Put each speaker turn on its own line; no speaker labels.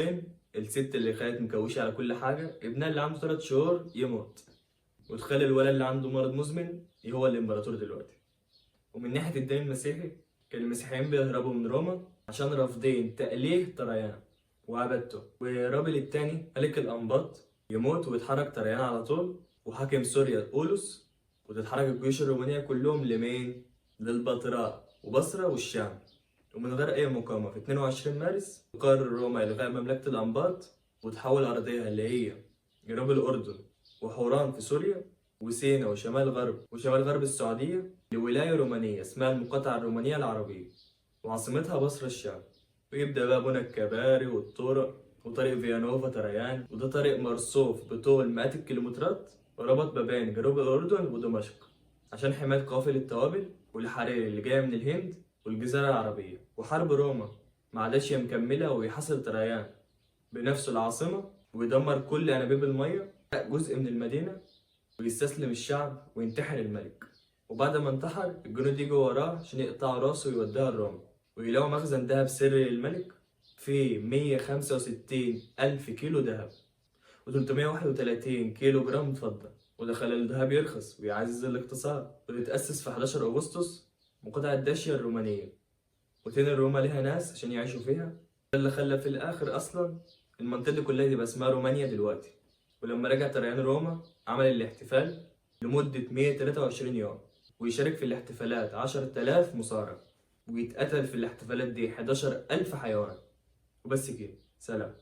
الست اللي كانت مكوشة على كل حاجة ابنها اللي عنده 3 شهور يموت، وتخلي الولد اللي عنده مرض مزمن هو الامبراطور دلوقتي. ومن ناحية الدين المسيحي، كان المسيحيين بيهربوا من روما عشان رافضين تأليه ترايان وعبادته. ورابل التاني ملك الأنباط يموت ويتحرك ترايان على طول، وحاكم سوريا أولوس، وتتحرك الجيوش الرومانية كلهم لمين؟ للبتراء وبصرة والشام، ومن غير أي مقاومة في 22 مارس قرر روما إلغاء مملكة الأنباط وتحول أراضيها اللي هي جنوب الأردن وحوران في سوريا وسينا وشمال غرب السعودية لولاية رومانية اسمها المقاطعة الرومانية العربية، وعاصمتها بصرة الشام. ويبدأ بقى بنى الكباري والطرق وطريق فيانوفا تريان، وده طريق مرصوف بطول مئات الكيلومترات وربط ما بين جنوب الأردن ودمشق عشان حماية قوافل التوابل والحرير اللي جاية من الهند والجزيرة العربية. وحرب روما مع داشيا مكملة، ويحاصر تريان بنفسه العاصمة ويدمر كل أنابيب المية جزء من المدينة، ويستسلم الشعب وينتحر الملك. وبعد ما انتحر الجنود يجوا وراه عشان يقطعوا راسه ويوديها لروما، ويلاقوا مخزن ذهب سري للملك فيه 165 ألف كيلو ذهب و331 كيلو جرام فضة، وده خلى الذهب يرخص ويعزز الاقتصاد. وتتأسس في 11 أغسطس مقاطعة داشيا الرومانية، وتنقل روما ليها ناس عشان يعيشوا فيها. ده اللي خلى في الآخر أصلا المنطقة دي كلها تبقى اسمها رومانيا دلوقتي. ولما رجع تريان روما عمل الاحتفال لمدة 123 يوم، ويشارك في الاحتفالات 10,000 مصارع، ويتقتل في الاحتفالات دي 11,000 حيوان. وبس كده، سلام.